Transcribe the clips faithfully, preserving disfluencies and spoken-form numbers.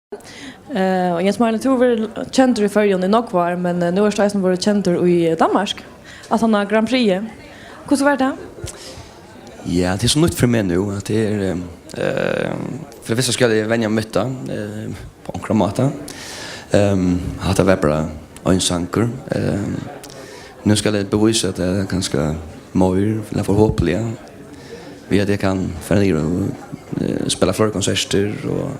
Eh, og Jens Marlin, tú hevur verið kendur í Føroyum í nógv ár, men, eh, nú ert tú eisini vorðin kendur í, eh, Danmark, aftan á Grand Prix. Hvussu var tað? Ja, tað er so nýtt fyri meg nú, at tað er, ehm, ehm, fyri tað fyrsta skal eg venja meg við tað, ehm, á onkran máta. Ehm, hatta var bara ein sangur. Ehm, nú skal eg bevísa, at tað er kanska meir, ella forhåpentliga, við at eg kann fara niður og, eh, spæla fleiri konsertir og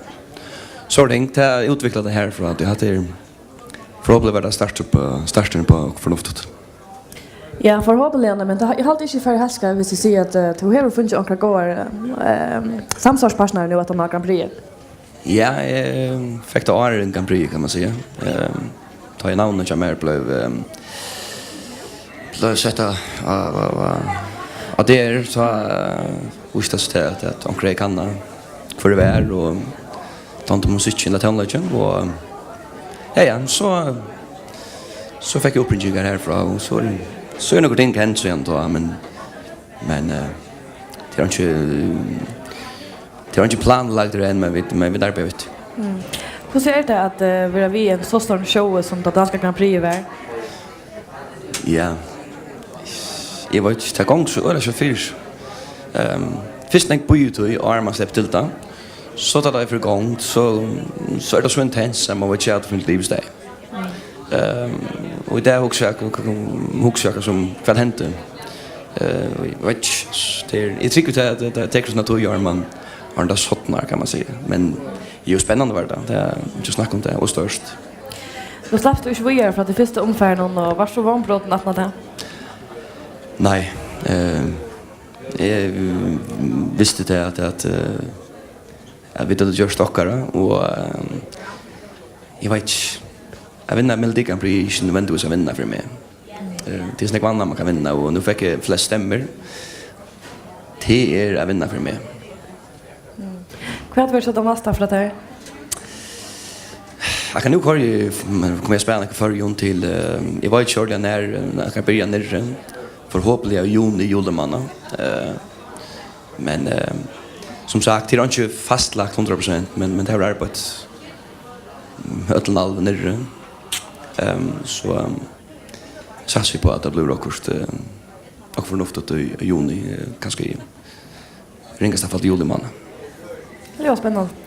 so ting. Tað útviklar tað herfrá, at eg hatta er forhåpentliga var tað start upp, eh, starturin upp á okkurt fornuftigt. Ja, forhåpentliga, men tað, eg haldi ikki, eg fari heilt skeivt, viss eg sigi, at, eh, tú hevur fingið onkrar góðar, eh, samstarvspartnarar nú aftan á Grand Prix. Ja, eg fekk tað áðrenn Grand Prix, kann man siga. Eh, tá ið navnið hjá mær bleiv, eh, bleiv sett á, á, á, á, á D R, so, eh, vísti tað seg at, at onkrir kannaðu hvør eg var, og dámdi musikkin, ella tónleikin, og, ja, ja, so, so fekk eg uppringingar herfrá, og so er, so er nøkur ting hent síðan tá, men, men, eh, tað er ikki, tað er ikki planlagt enn, men vit, men vit arbeiða við tí. Mm. Hvussu er tað at, eh, vera við í einum so stórum showi sum tað danska Grand Prix var? Ja. Eg veit ikki, tað gongur so øgiliga skjótt fyri seg. Ehm, fyrst nógv bíðitíð, áðrenn man sleppur til tað. So tá tað er fyri gongd, so, so er tað so intens, at man veit ikki, at tað er livsdag. Ehm, og í dag hugsi eg, hugsi eg sum, hvat hendi? Eh, og eg veit ikki, tað er, eg trúgvi, tað, tað, tað tekur sína tíð, áðrenn man, áðrenn tað sodnar, kann man siga. Men jú, spennandi var tað. Tað er ikki snakk um tað, og stórt. Nú slappst tú ikki víðari frá tí fyrsta umfarinum, og vart tú vónbrotin aftan á tað? Nei, eh, eg, mm, visti tað at, at, eh, at vit høvdu gjørt okkara, og, eh, eg veit ikki, at vinna Melodi Grand Prix er ikki nødvendigvis at vinna fyri meg. Eh, tað er so nógv annað man kann vinna, og nú fekk eg flest stemmur. Tað er at vinna fyri meg. Mm. Hvat verður so tað næsta frá tær? Akkurát nú koyri eg, men komi eg at spæla í Føroyum til, eh, eg veit ikki ordiliga nær, eh, eg kann byrja niðri. Forhåpentliga í juni, juli mánað. Eh, men, eh, sum sagt, tað er ikki fastlagt hundrað prosent, men, men tað hevur arbeitt øllum alvum niðri. Ehm, so, ehm, satsi eg á, at tað blívur okkurt, eh, okkurt fornuftigt í, í juni, eh, kanska í ringasta fall juli mánað. Tað ljóðar spennandi.